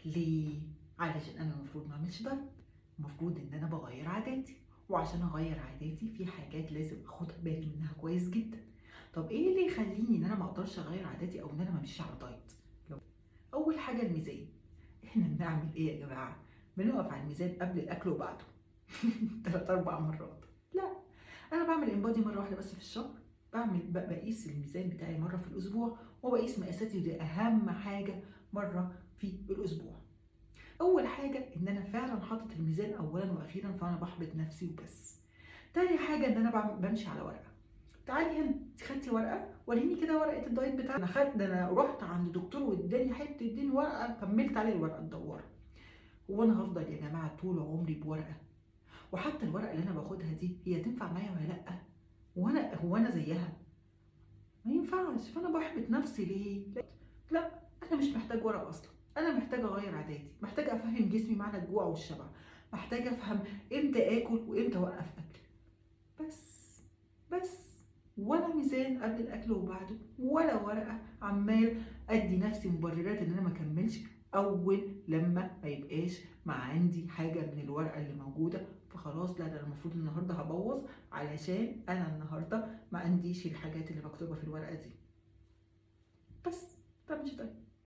ليه؟ علشان انا المفروض ما اعملش دايت، المفروض ان انا بغير عاداتي، وعشان اغير عاداتي في حاجات لازم اخد بالي منها كويس جدا. طب ايه اللي يخليني ان انا ما اقدرش اغير عاداتي او ان انا ما امشيش على دايت؟ اول حاجة الميزان. احنا بنعمل ايه يا جماعة؟ بنقف على الميزان قبل الاكل وبعده 3 4 مرات. لا، انا بعمل InBody مرة واحدة بس في الشهر، بعمل بقيس الميزان بتاعي مرة في الاسبوع، وبقيس مقاساتي، ودي اهم حاجة، مرة في الاسبوع. اول حاجة ان انا فعلا حاطط الميزان اولا واخيرا، فانا بحبط نفسي وبس. تاني حاجة ان انا بمشي على ورقة. تعالي هنا، انت خدتي ورقة؟ وريني كده ورقة الدايت بتاعتك. انا خدت، ده انا رحت عند دكتور واداني حتة اديني ورقة، كملت عليه الورقة الدواره. هو انا هفضل يا جماعة طول عمري بورقه؟ وحتى الورقة اللي انا باخدها دي هي تنفع معايا ولا لا؟ وانا هو انا زيها؟ ما ينفعش. فانا بحبط نفسي ليه؟ لا، انا مش محتاج ورقة اصلا. انا محتاجه اغير عاداتي، محتاجه افهم جسمي معنى الجوع والشبع، محتاجه افهم امتى اكل وامتى اوقف اكل. بس ولا ميزان قبل الاكل وبعده، ولا ورقة عمال ادي نفسي مبررات ان انا ما اكملش اول لما ما يبقاش ما عندي حاجة من الورقة اللي موجودة. فخلاص لا، ده انا المفروض النهارده هبوظ علشان انا النهارده ما عنديش الحاجات اللي مكتوبة في الورقة دي. بس ده مش دايت.